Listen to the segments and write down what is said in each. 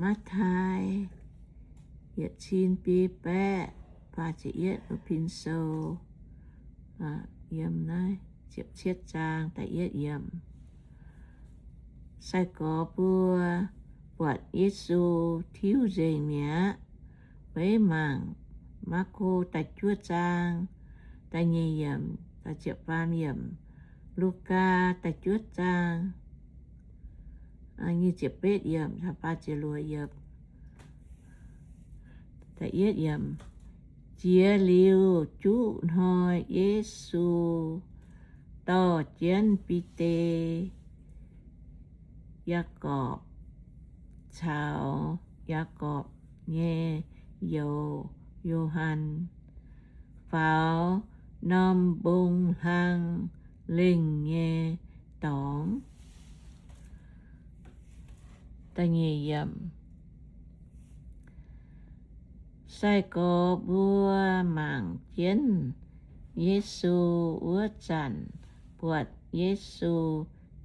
Matv^tai yietc cin biei baeqv faah ziepc yietv, Pin Sou, yiem naaiv ziepc cietv zaang da'yietv yiemc. Sai-gorx mbuo buatc Yesu tiuv nzengc mi'aqv. Beiv mangc Maako da'juov zaang da'nyeic yiemc, da'ziepc faam yiemc, Lugaa da'juov zaang nyic ziepc betv yiemc, faah ziepc luoqc yiemc. Da'yietv yiemc. Jiex liuz juqv hnoi Yesu dorh jienv Bide, Yaagorpc caux Yaagorpc nyei youz Yo^han faaux norm mbong hlang lengh nyei dorngx. Sai-gorx mbuo mangc jienv Yesu wuov zanc, buatc Yesu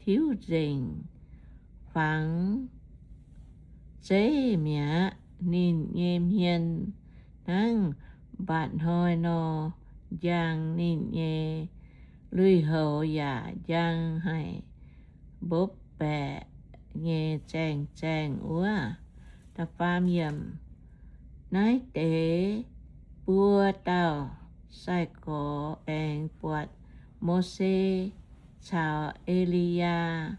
tiuv nzengc fangx zeiv mi'aqv. Ninh nyei hmien hnangv mba'hnoi nor njang, ninh nyei lui-houx yaac njang haic, mbopv baeqc nyei zaeng-zaeng wuov. Da'faam yiemc. Naaiv deix buo dauh sai-gorx aengx buatc Mose caux E^li^yaa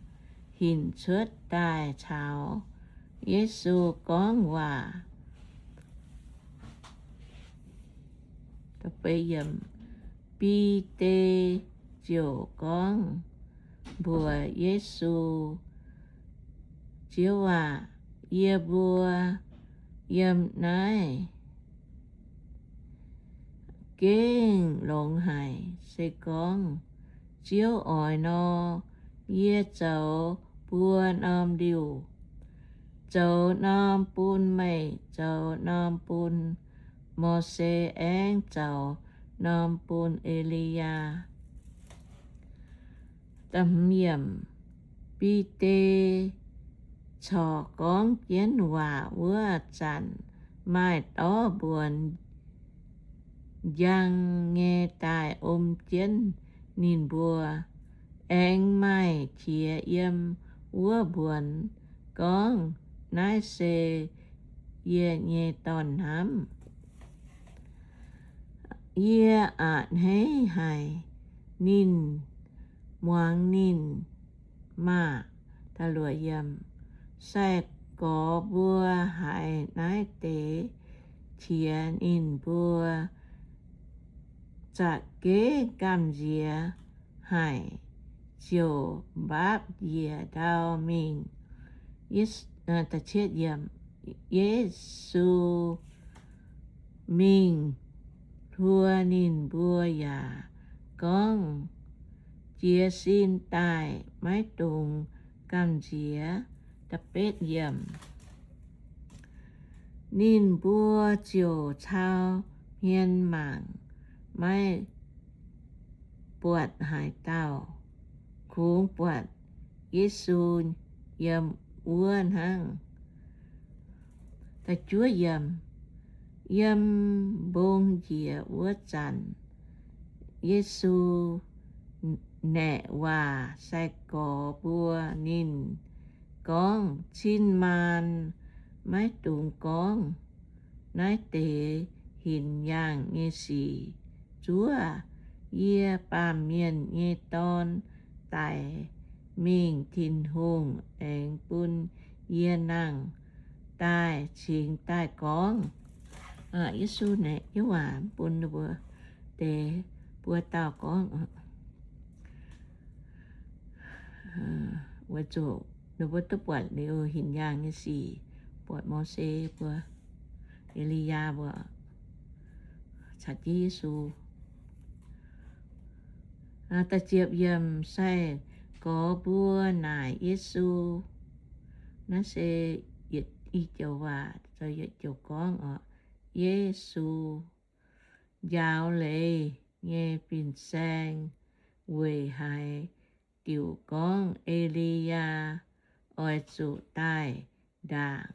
hinc cuotv daaih caux Yesu gorngv waac. Bide ziouc gorngv mbuox Yesu, Ziouv aac, yie mbuo yiem naaiv gengh longx haic. Se gorngv Ziouv oix nor, yie zoux buo norm liuh, zoux norm bun meih, zoux norm bun Mose, aengx zoux norm bun E^li^yaa. Bide corc gorngv jienv waac wuov zanc, maaih dorv mbuonx njang nyei daaih om jienv ninh mbuo. Aengx maaih qiex yiem wuov mbuonx gorngv, Naaiv se yie nyei Dorn-hnamv, yie a'hneiv haic. Ninh, muangx ninh maah! Sai-gorx mbuo haiz naaiv deix qiex, ninh mbuo za'gengh gamh nziex haic, ziouc mbaapv njiec ndau mingh. Yesu mingh hluo ninh mbuo yaac gorngv, Jiez sin daaih, maiv dungx gamh nziex. Ninh mbuo ziouc cau hmien mangc, maiv buatc haaix dauh, kungx buatc Yesu yiem wuov hnangv. Yiem mbong njiec wuov zanc, Yesu naeqc waac sai-gorx mbuo. Ninh gorngv, Cin-maanh maiv dungx gorngv naaiv deix hinc yaangh nyei sic zuov. Yie, Baamh Mienh nyei Dorn, daic mingh, Tin-Hungh aengx bun yie nangh daaih cingx daaih gorngv. Yesu naeqc jienv waac bun ninh mbuo deix buo dauh gorngv, weic zuqc ninh mbuo duqv buatc liuz hinc yaangh nyei sic, buatc Mose mbuo, E^li^yaa mbuo caux jienv Yesu. Da'ziepc yiemc. Sai-gorx mbuo naaic Yesu, naaiv se yietc i joux waac, yietc joux gorngv oc. Yesu njaaux leiz nyei fin-saeng weic haaix diuc gorngv E^li^yaa oix zuqc daaih ndaangc?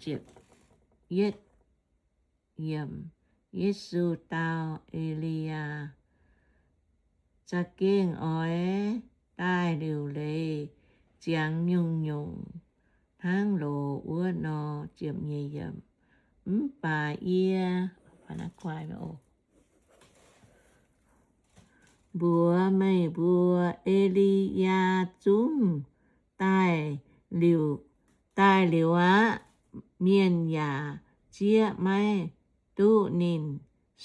Ziepc yietv yiemc, Yesu dau E^li^yaa, Za'gengh oix daaih liuc leiz ziangx nyungc-nyungc hnangv loz wuov nor. Ziepc nyeic yiemc, mv baac yie mbuox meih mbuo, E^li^yaa zungv daaih liuc, daaih liuz aqv. Mienh yaac zieqv maiv duqv ninh,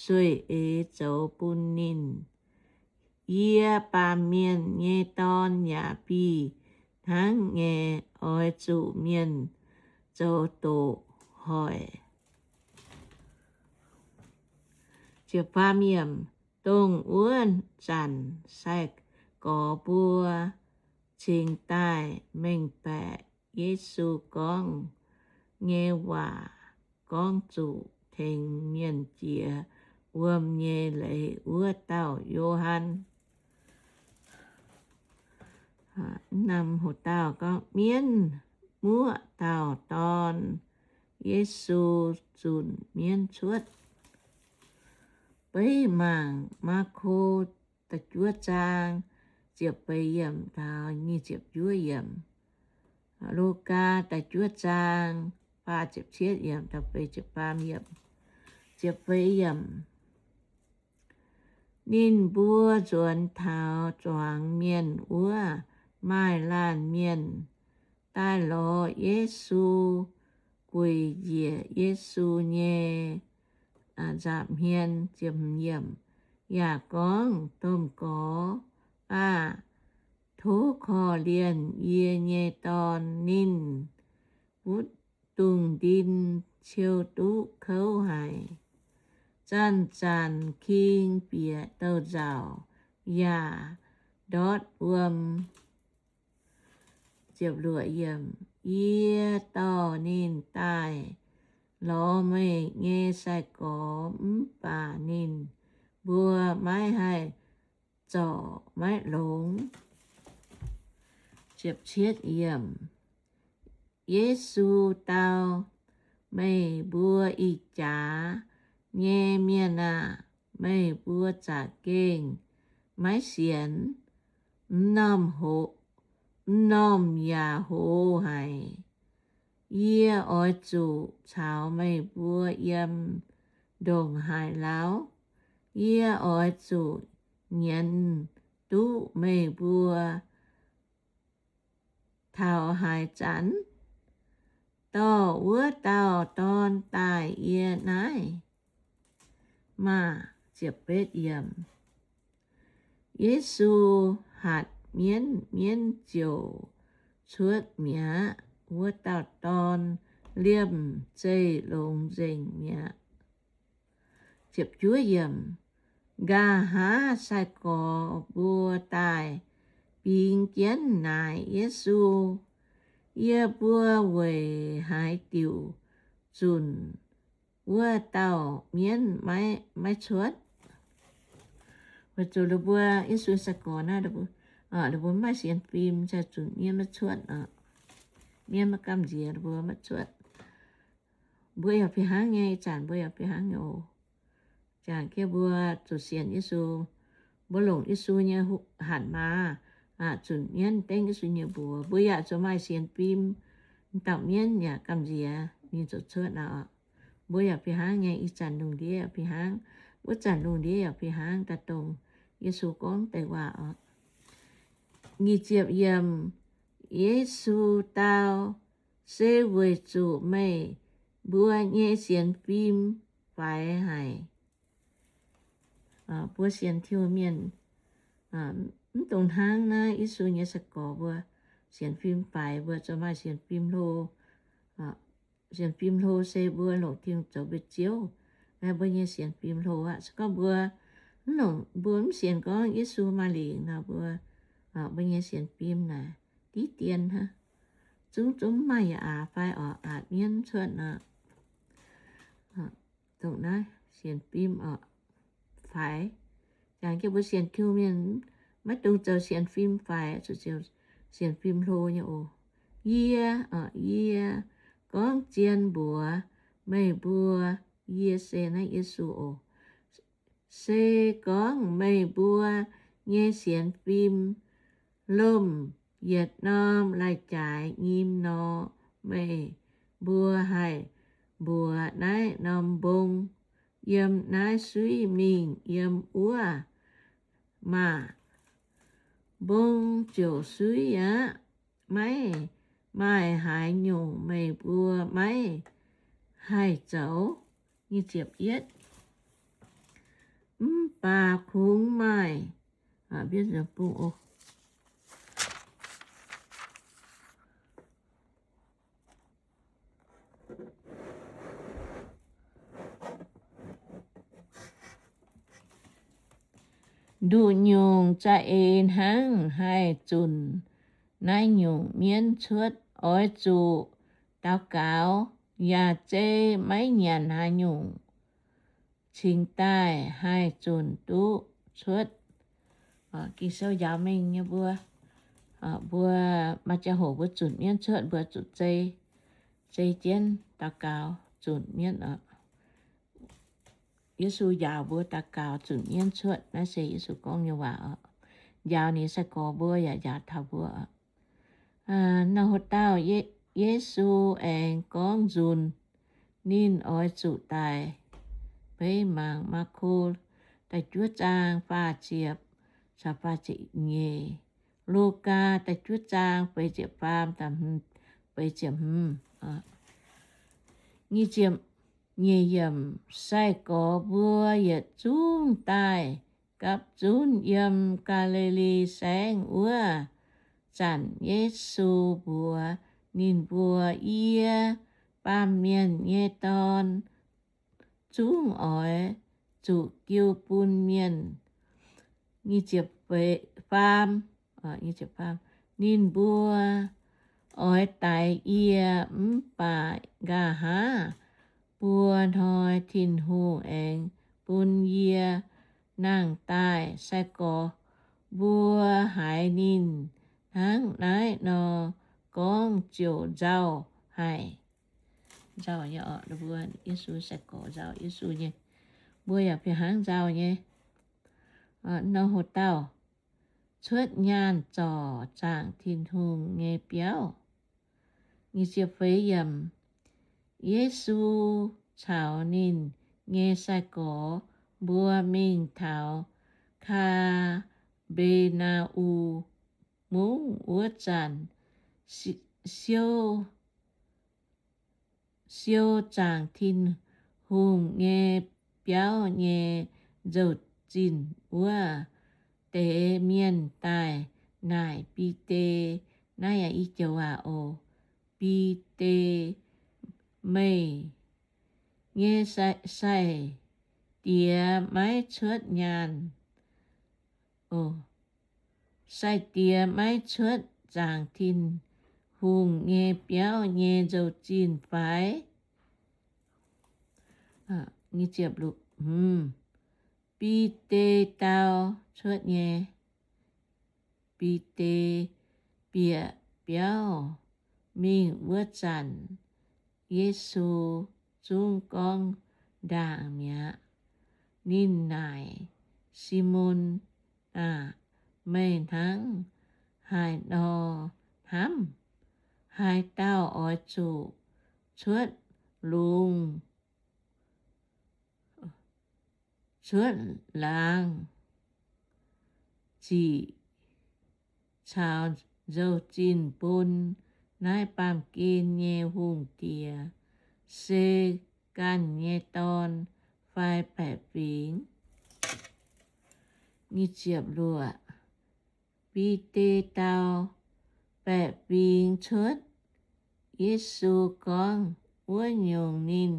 sueih eix zoux bun ninh. Yie, Baamh Mienh nyei Dorn, yaac fih hnangv nyei oix zuqc mienh zoux doqc hoic. Dongh wuov zanc sai-gorx mbuo cingx daaih mengh baeqc Yesu gorngv nyei waac gorngv zuqc tengx mienh jiex wuom nyei leiz wuov dauh Yo^han. Naaiv norm hoc dauh gorngv, Mienv Muoqv Dauh Dorn. Yesu zunc mienv cuotv. Beiv mangc Maako da'juov zaang ziepc feix yiemc taux nyic ziepc juov yiemc, Lugaa da'juov zaang faah ziepc cietv yiemc taux feix ziepc faam yiemc. Ziepc feix yiemc. Ninh mbuo nzuonx taux zuangx mienh wuov, maaih laanh mienh daaih lorz Yesu, gueic njiec Yesu nyei nza'hmien. Yaac gorngv, Domh Gorx aah! Tov korv-lienh yie nyei dorn. Ninh butv dungz ndin ciou duqv kouv haic. Zanc-zanc king bieqc douz-nzauc yaac ndortv wuom. Yie dorh ninh daaih lorz meih nyei sai-gorx, mv baac ninh mbuo maiv haih zorc, maiv longx. Yesu dau, Meih mbuo ih jaax nyei mienh aah! Meih mbuo za'gengh maiv sienx. M'normh hoz, m'normh yaac hoz haic. Yie oix zuqc caux meih mbuo yiem ndongc haaix lauh? Yie oix zuqc nyienz duqv meih mbuo taux haaix zanc? Dorh wuov dauh dorn daaih yie naaiv maah! Yesu hatc mienv, mienv ziouc cuotv mi'aqv. Wuov dauh dorn liemh zeih longx nzengc mi'aqv. Nqa'haav sai-gorx mbuo daaih bingx jienv naaic Yesu, Yie mbuo weic haaix diuc zunc wuov dauh mienv maiv cuotv? Weic zuqc ninh mbuo, Yesu sai-gorx naaiv, ninh mbuo mv maaih sienx fim, zunc mienv maiv cuotv, mienv maiv gamh nziex, ninh mbuo maiv cuotv. Mbuo yaac fih hnangv nyei, ih zanc mbuo yaac fih hnangv nyei oc. Jangx jienv mbuo zuqc sienx Yesu, mbuo longc Yesu nyei hatc maaz, zunc mienv dengv Yesu nyei mbuox. Mbuo yaac zuqc maaih sienx fim, dauh mienv yaac gamh nziex ninh ziouc cuotv nor. Mbuo yaac fih hnangv nyei, ih zanc lungh ndiev yaac fih hnangv, wuov zanc lungh ndiev yaac fih hnangv, daaih dongh Yesu gorngv deix waac oc. Nyic ziepc yiemc, Yesu dau, Se weic zuqc meih mbuo nyei sienx fim faix haic. Mbuo sienx Tin-Hungh mienh mv dungx hnangv naaiv Yesu nyei sai-gorx mbuo sienx fim faix, mbuo zuqc maaih sienx fim hlo, sienx fim hlo se mbuo longc Tin-Hungh zoux mbuo Ziouv. Mbuo nyei sienx fim hlo aqv. Se gorngv mbuo mv longc, mbuo mv sienx gorngv Yesu maaih lingc nor, mbuo, mbuo nyei sienx fim naaic diqv dien hnangv. Zungv zungv mv maaih yaac aax fai oc, aax mienv cuotv nor. Dongh naaiv sienx fim oc, faix. Jangx jienv mbuo sienx Tin-Hungh mienh maiv dungx zoux sienx fim faix, zuqc zoux sienx fim hlo nyei oc. Yie, yie gorngv zien mbuox meih mbuo, yie se naaiv Yesu oc, se gorngv meih mbuo nyei sienx fim lomh yietc norm lai-jaaix nyim nor, meih mbuo haih mbuox naaiv norm mbong, Yiem naaiv suiv mingh yiem wuov maah! Mbong ziouc suiv aqv. Maiv maaih haaix nyungc meih mbuo maiv haih zoux. Mv baac kungx maaih nduqc nyungc za'eix hnangv haih zunc naaiv nyungc mienv cuotv. Oix zuqc daux gaux yaac zei maiv nyanc haaix nyungc cingx daaih haih zunc duqv cuotv. Ging-Sou njaaux mengh nyei mbuo, mbuo maaih ziangh hoc mbuo zunc mienv cuotv mbuo zuqc zei, zei jienv daux gaux zunc mienv oc. Yesu njaaux mbuo daux gaux zunc mienv cuotv. Naaiv se Yesu gorngv nyei waac oc. Njaaux ninh sai-gorx mbuo yaac njaaux taux mbuo oc. Nor haaix dauh Yesu aengx gorngv nzunc, ninh oix zuqc daic. Beiv mangc Maako da'juov zaang faah ziepc caux faah ziepc nyeic, Lugaa da'juov zaang feix ziepc faam, feix ziepc hmz. Nyic ziepc nyeic yiemc, sai-gorx mbuo yietc zungv daaih gapv zunv yiem Gaa^li^li Saengv. Wuov zanc Yesu mbuox ninh mbuo, Yie, Baamh Mienh nyei Dorn, zungv oix zuqc jiu bun mienh. Faam, ninh mbuo oix daix yie, mv baac nqa'haav buo hnoi Tin-Hungh aengx bun yie nangh daaih. Sai-gorx mbuo haiz ninh hnangv naaiv nor gorngv ziouc nzauh haic. Nzauh nyei oc, mbuo Yesu sai-gorx nzauh Yesu nyei. Mbuo yaac fih hnangv nzauh nyei. Nor haaix dauh cuotv nyaanh zorc zaangc Tin-Hungh nyei biauv. Yesu caux ninh nyei sai-gorx mbuo mingh taux Kaa^mbe^naa^um Mungv. Wuov zanc siou siou zaangc Tin-Hungh nyei biauv nyei nzou-zinh wuov deix mienh daaih naaic Bide. Naaiv yaac i joux waac oc. Bide, meih nyei sai-diex maiv cuotv nyaanh, sai-diex maiv cuotv zaangc Tin-Hungh nyei biauv nyei nzou-zinh fai? Bide dau, Cuotv nyei. Bide bieqc biauv mingh wuov zanc, Yesu zungv gorngv ndaangc mi'aqv. Ninh naaic, Simon aah! Meih hnangv haaix nor hnamv? Haaix dauh oix zuqc cuotv lungz, cuotv laangz ziqc caux nzou-zinh bun naaiv baamh gen nyei hungh diex, se ganh nyei dorn fai baeqc fingx? Bide dau, Baeqc fingx cuotv. Yesu gorngv wuov nyungc ninh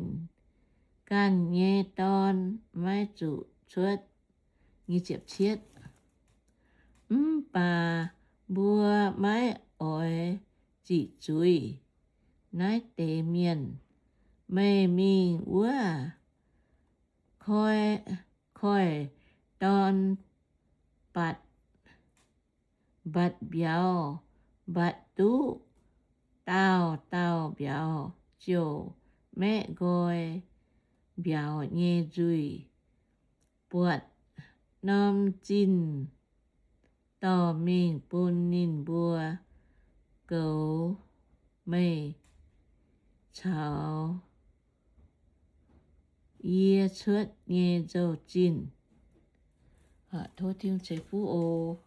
ganh nyei dorn maiv zuqc cuotv. Mv baac mbuo maiv oix ziqc zuiz naaiv deix mienh. Meih mingh wuov koiv-dorn mbatc mbatc mbiauz, mbatc duqv daauh dauh mbiauz. ziouc maeqv nqoi mbiauz nyei nzuih, buatc norm zinh dorh mingh bun ninh mbuo goux meih caux yie cuotv nyei nzou-zinh. Tov Tin-Hungh ceix fuqv oc.